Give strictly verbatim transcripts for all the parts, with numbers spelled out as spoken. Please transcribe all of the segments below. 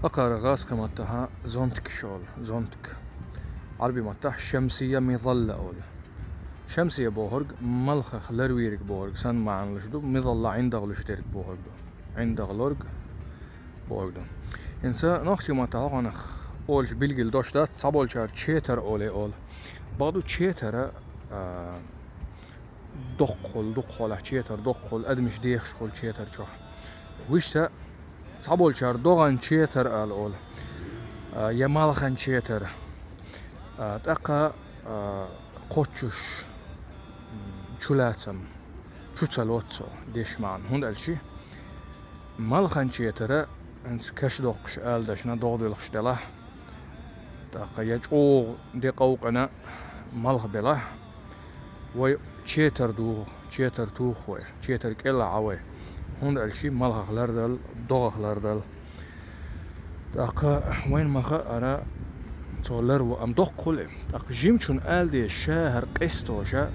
Акхар гӀазкхи маттахьа зонтик шол, зонтик. Ӏарби маттахь шамсия мизалла олу. Шамсия бохург малхах ларвийриг бохург сан маьӀналуш ду, мизалла ӀиндагӀлуш дерг бохург ду. ӀиндагӀлорг бохург ду. ХӀинца нохчи маттахь хьокханах олуш билггал дош дац, цхьаболчара четар оле олу. Бакъду четара, а, доккхахула, дукхахула, четар доккхахула, адамаш дехаш хула четар чохь. Вуьшта цхьаболчара догӀан четар ала олу, а, я малхан четар. А, тӀаккха, а, кхоччуш, м, чулацам, чу ца лоццо деш маьӀна. ХӀунда аьлча малхан четара, хӀинца каш доккхуш ала дашна догӀа дуьлхуш делахь, тӀаккха я чӀогӀа де къовкъина малх белахь, вай четар дугӀу, четар туху вай, четар кӀелахь Ӏа вай. ХӀунда аьлча малхах лардал, догӀах лардал. ТӀаккха вайна ма хаара цо ларво, амма доккхахула. ТӀаккха жимачунна ала деза ша хӀара къестоша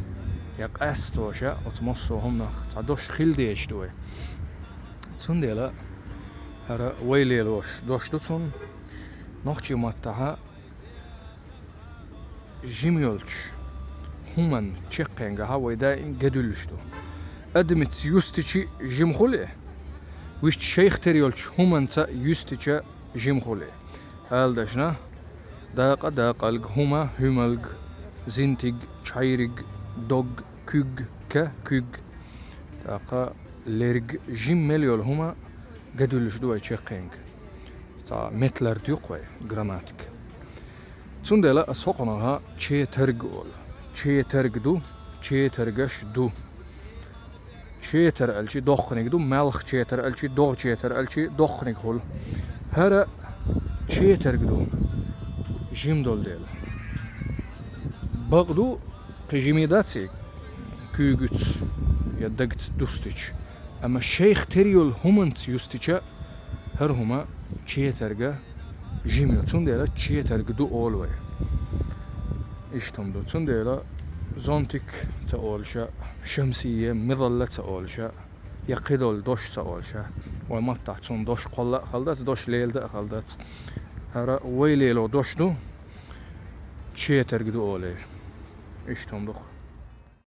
я къастоша, оцу массо а хӀуманах цхьа дош хила дезаш ду вай. Цундела хӀара вай лелош дош ду цунна. Нохчи маттахьа жима йолчу хӀуманна чекхенгахьа вай даим гедуьллуш ду. Адамица юстичи жима хула, вуьшта шайх тера йолчу хӀуманца юстича жима хула. Ала дашна, дакъа, дакъалг, хӀума, хӀуьмалг, зинтиг, чхьайриг, дог, куьг, ка, куьг. ТӀаккха лерг, жима мел йолу хӀума гедуьллуш ду вай чекхенга. Цхьа метлар туьйху вай, грамматика. Цундела ас хӀокхунах четарг олу. Четарг ду, четаргаш ду. Четар аьлчи доккханиг ду, малх четар аьлчи, догӀа четар аьлчи доккханиг хула. ХӀара четарг ду, жима долу дела. Бакъ ду, кхин жима дац и куьйгуьца я дагца дустича, амма шайх тера йолу хӀуманца юстича, хӀара хӀума четарга жима ю, цундела четарг ду олу вай. Иштта хӀума ду. Цундела зонтик ца олуша, шамсие, мизалла ца олуша, я кхидолу дош ца олуша, вай маттахь цунна дош кхолла а хала дац, дош лелада а хала дац. ХӀара вай лело дош ду, четарг ду олий. Иштта хӀума ду-кх.